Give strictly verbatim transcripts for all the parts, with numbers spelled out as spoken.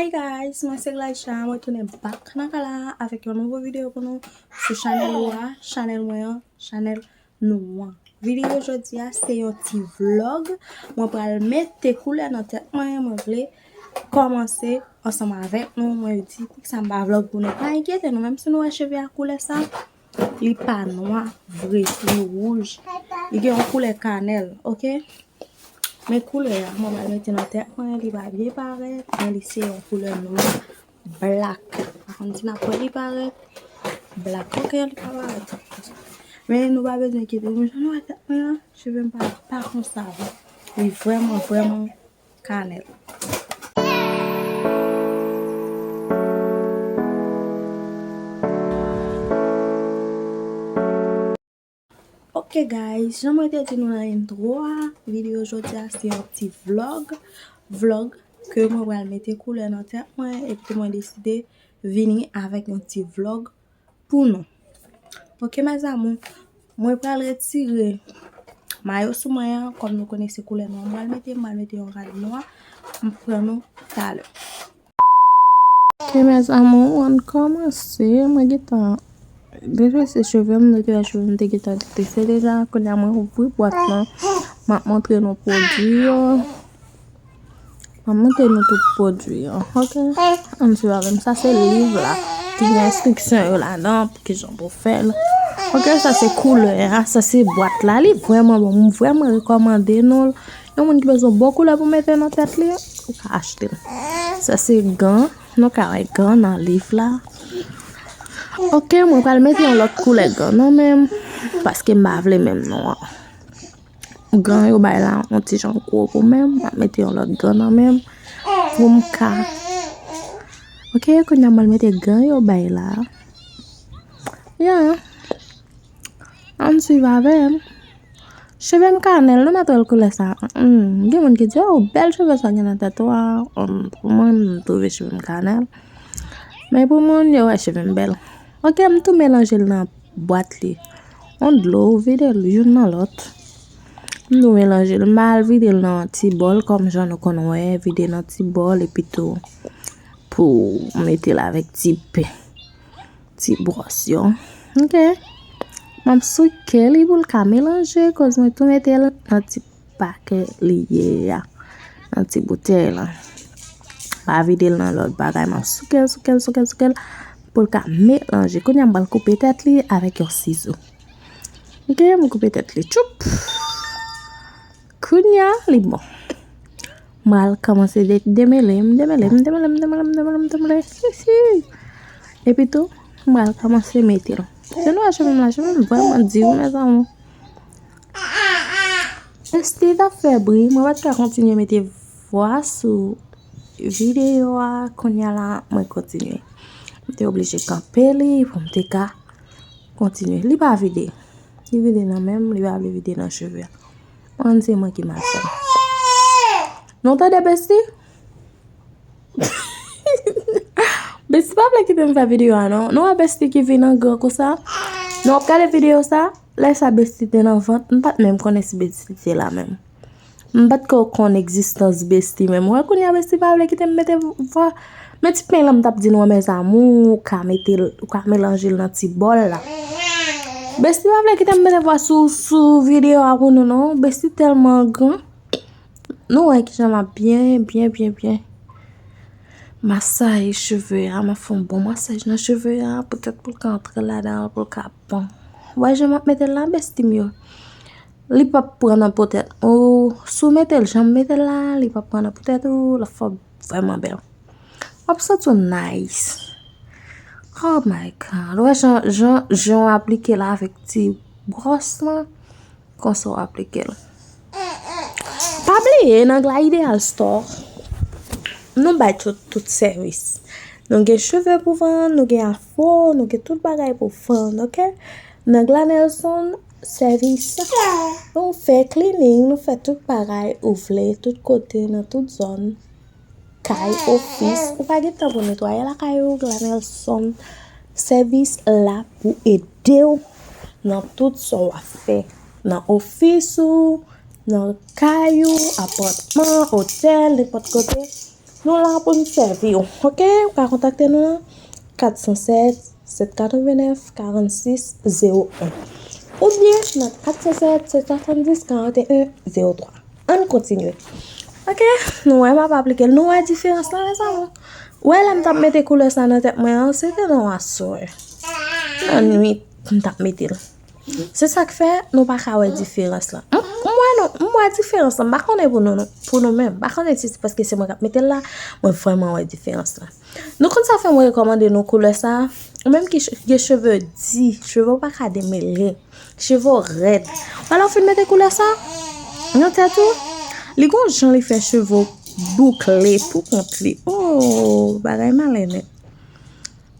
Hey guys, mwen se Glaisha, mwen tounen back nan kay la avèk yon nouvo videyo pou nou sou chanèl ou a, chanèl mwen an, chanèl nou an. Videyo jodi a se yon ti vlog. Mwen pral mete koulè nan tèt mwen, mwen vle kòmanse ansanm avèk nou. Mwen di poukisa m pa vlog pou nou pa enkyete nou, menm si nou wè cheve a koulè sa, li pa nwa vre, li wouj. Li gen yon koulè kanèl, oke? Men koulè a, mwen pral mete nan tèt mwen, li pa byen parèt, men li se yon koulè nwa, black. Pa konn si n ap wè li parèt, black, oke, li pa parèt. Men nou pa bezwen enkyete nou, jan nou wè tèt mwen an, cheve m pa, pa konsa vre. Li vrèman, vrèman kanèl. Ok guys, jan mwen te di nou nan intro a, videyo jodi a se yon ti vlog. Vlog ke mwen pral mete koulè nan tèt mwen epi mwen deside vini avèk yon ti vlog pou nou. Ok mes amours, mwen pral retire mayo sou mwen an, kòm nou konnen se koulè nwa mwen pral mete, mwen pral mete yon rad nwa, m pran nou talè. Ok mes amours, ann kòmanse, mwen gentan detrese cheve m, nou te wè cheve m te gentan detrese deja, kounye a mwen ouvri bwat lan, m ap montre nou pwodui yo. M ap montre nou tout pwodui yo, ok? Ann swiv avè m, sa se liv la, ki gen enstriksyon yo ladan, pou kijan pou fè l. Ok, sa se koulè a, sa se bwat la, li vrèman bon, m vrèman rekòmande nou l. Yon moun ki bezwen bon koulè pou mete nan tèt li, ou ka achte l. Sa se gan, nou ka wè gan nan liv la. Ok, mwen pral mete yon lòt koulè gan nan men m, paske m pa vle men m non an. Gan yo bay la, yon ti jan gwo pou men m, m ap mete yon lòt gan nan men m, pou m ka. Ok, kounye a m pral mete gan yo bay la. Ya. Ann swiv avè m. Cheve m kanèl, nou mèt wè l koulè sa. Hmm, gen moun ki di, oh, bèl cheve sa gen nan tèt ou a. Hmm, pou mwen, m twouve cheve m kanèl. Men pou moun, yo wè cheve m bèl. Ok, m tou melanje l nan bwat li. On dlo, vide l youn nan lòt. M tou melanje l, m al vide l nan ti bòl, kòm jan nou konn wè, vide nan ti bòl, epi tou pou mete l avèk ti pen. Ti bwòs yo. Ok. M ap souke li pou l ka melanje, koz mwen tou mete l nan ti pakè li ye a. Nan ti boutèy la. Pa vide l nan lòt bagay, m ap souke l, souke l, souke l, souke l, pou l ka melanje. Kounye a m pral koupe tèt li avèk yon sizo. Ok, m koupe tèt li. Tchoup! Kounye a, li bon. M pral kòmanse de-, demele, m demele, m demele, m demele, m demele, m demele. Hi, hi. Epi tou, m pral kòmanse mete l. Se nou wè cheve m la, cheve m vrèman di wi, mes amours. Esti t ap fè bri, mwen pa t ka kontinye mete vwa sou videyo a, kounye a la, mwen kontinye. M te oblije kanpe li pou m te ka kontinye. Li pa vide. Li vide nan men m, li pa vle vide nan cheve a. Ann se mwen ki mal fè. Nou tande Bestie? Bestie pa vle kite m fè videyo a non. Nou wè Bestie ki vin an gran konsa. Nou ap gade videyo sa. Lè sa Bestie te nan vant, m pa t menm konnen si Bestie te la menm. M pa t ko konn egzistans Bestie menm. Wè kounye a Bestie pa vle kite m mete vwa. Men ti pen lan m t ap di nou an mes amours, ou ka mete l, ou ka melanje l nan ti bòl la. Bestie pa vle kite m mete vwa sou, sou videyo a pou nou non. Bestie tèlman gran. Nou wè kijan m ap byen, byen, byen, byen masaje cheve a. M ap fè yon bon masaj nan cheve a, poutèt pou l ka antre ladan, pou l ka bon. Wè jan m ap mete l la, Bestie m yo. Li p ap pran nan po tèt ou. Si w mete l jan m mete l la, li p ap pran nan po tèt ou. L ap fè w vrèman bèl. W ap santi w nice. Oh my God. Wè jan, jan, jan w aplike l avèk ti bwòs lan. Konsa w aplike l. Pa bliye, nan Gla Ideal Store, nou bay tout, tout sèvis. Nou gen cheve pou vann, nou gen afro, nou gen tout bagay pou vann, ok? Nan Gla Nelson, sèvis, nou fè cleaning, nou fè tout bagay ou vle, tout kote, nan tout zòn. Kay, ofis, ou pa gen tan pou netwaye lakay ou, Gla Nelson sèvis la pou ede w nan tout sa w ap fè. Nan ofis ou, nan kay ou, apatman, otèl, nenpòt kote. Nou la pou n sèvi w, oke? Ou ka kontakte nou nan kat san sèt, sèt katrevenèf, karannsis, zewo en. Oubyen nan kat san sèt, sèt swasanndis, karannyen, zewo twa. Ann kontinye. Oke, nou wè m ap aplike l. Nou wè diferans la, mezanmi? Ou wè lè m t ap mete koulè sa nan tèt mwen an, se te nan aswè. Nan nwit, m t ap mete l. Se sa k fè nou pa ka wè diferans lan. M, m wè nou, m wè diferans lan. M pa konnen pou nou, non, pou nou menm. M pa konnen si se paske se mwen k ap mete l la, mwen vrèman wè diferans lan. Nou konn sa fè mwen rekòmande nou koulè sa. Ou menm ki ch-, gen cheve di, cheve w pa ka demele, cheve w rèd. Alò, w fin mete koulè sa nan tèt ou, li gon jan li fè cheve w boukle pou kont li. Oh, bagay malè nèt.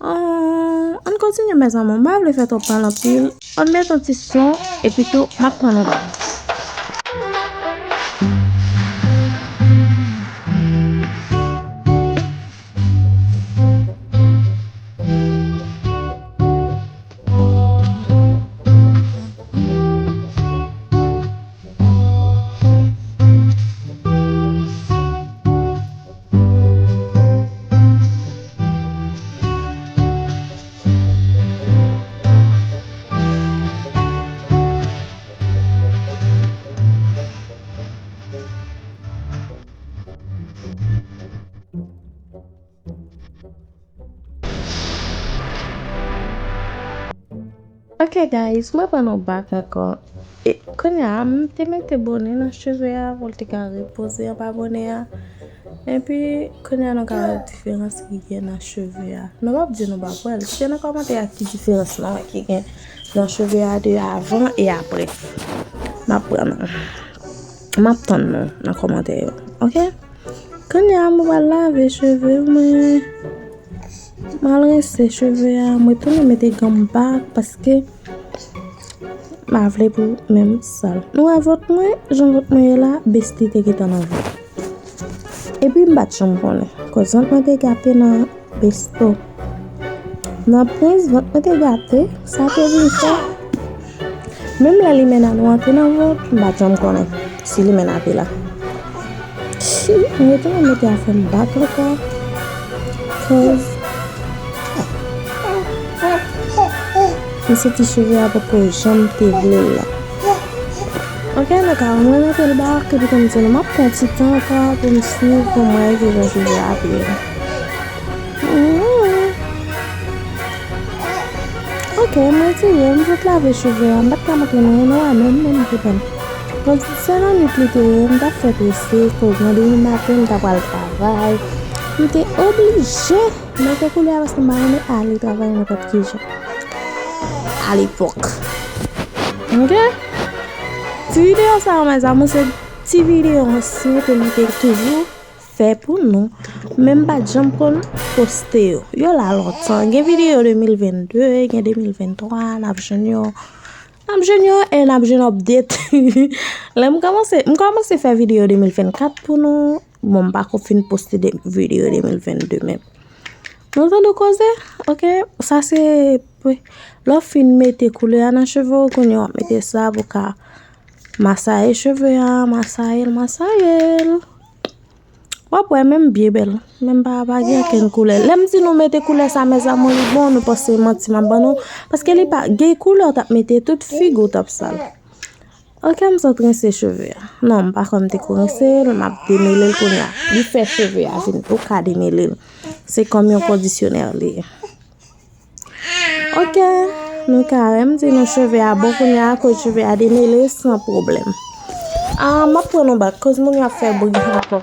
Ah, ann kontinye, mezanmi. M pa vle fè twòp pale anpil. Ann met yon ti son, epi tou, m ap pran yon bag. Ok, guys, mwen pran nou back ankò. E kounye a, m te mete bonè nan cheve a pou l te ka repoze anba bonè a. Epi, kounye a, nou ka wè diferans ki gen nan cheve a. Nou p ap di nou p ap wè l. Kite nan kòmantè a ki diferans nou wè ki gen nan cheve a de avan e apre. M ap pran nou. M ap tann nou nan kòmantè yo. Ok? Kounye a, m pral lave cheve mwen. M al rense cheve a. Mwen tounen mete gannm bak paske m pa vle pou men m sal. Nou wè vant mwen, jan vant mwen ye la, besti te gentan nan vant. Epi m pa t janm konnen. Koz vant mwen te gate nan besto. Nan prens, vant mwen te gate, sa te vin fè. Menm lè limena nou antre nan vant, m pa t janm konnen si limena te la. Si, m retounen mete afè m bak ankò. Koz m santi cheve a poko janm te vle l la. Ok, nou ka wè mwen mete l bak, epi kòmsi nou m ap pran ti tan ankò pou m swiv, pou m wè kijan cheve a ap ye. Mhm. Ok, m retire, m sot lave cheve a, m pa t ka montre nou, nou wè menm, menm ki pèn. Bon, se nan nwit li te ye, m t ap fè prese, koz nan demen maten, m ta pral travay. M te oblije mete koulè a paske m pa renmen ale travay nenpòt ki jan. Alepòk. Ok? Ti videyo sa yo, mezanmi, se ti videyo ansyen ke mwen te toujou fè pou nou. Men m pa t janm konn poste yo. Yo la lontan. Gen videyo de mil vennde, gen de mil venntwa, n ap jwenn yo. N ap jwenn yo e n ap jwenn update. Lè m kòmanse, m kòmanse fè videyo de mil vennkat pou nou. Bon, m pako fin poste de, videyo de mil vennde menm. Nou tande koze? Ok, sa se, lè w fin mete koulè a nan cheve w, kounye a w ap mete sa pou ka masaye cheve a, masaye l, masaye l. W ap wè menm byen bèl. Menm pa, pa gen okenn koulè. Lè m di nou mete koulè sa, mezanmi, li bon, nou panse manti m ap ban nou. Paske li pa, gen koulè w t ap mete, tout figi w t ap sal. Ok, m sot rense cheve a. Non, m pa kwè m te ko rense l, m ap demele l kounye a. Li fè cheve a vin ou ka demele l. Se kòm yon kondisyonè li ye. Ok, nou ka wè m di nou cheve a bon kounye a, koz cheve a demele san pwoblèm. Ah, m ap pran nou bak, koz moun yo ap fè bri ankò.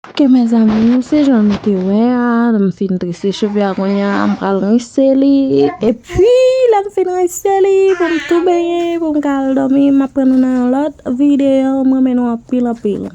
Ok, mezanmi, se jan nou te wè a, m fin trese cheve a kounye a, m pral rense li. Epi, lè m fin rense li, pou m tou benyen, pou m ka al dòmi, m ap pran nou nan yon lòt videyo. M renmen nou anpil, anpil.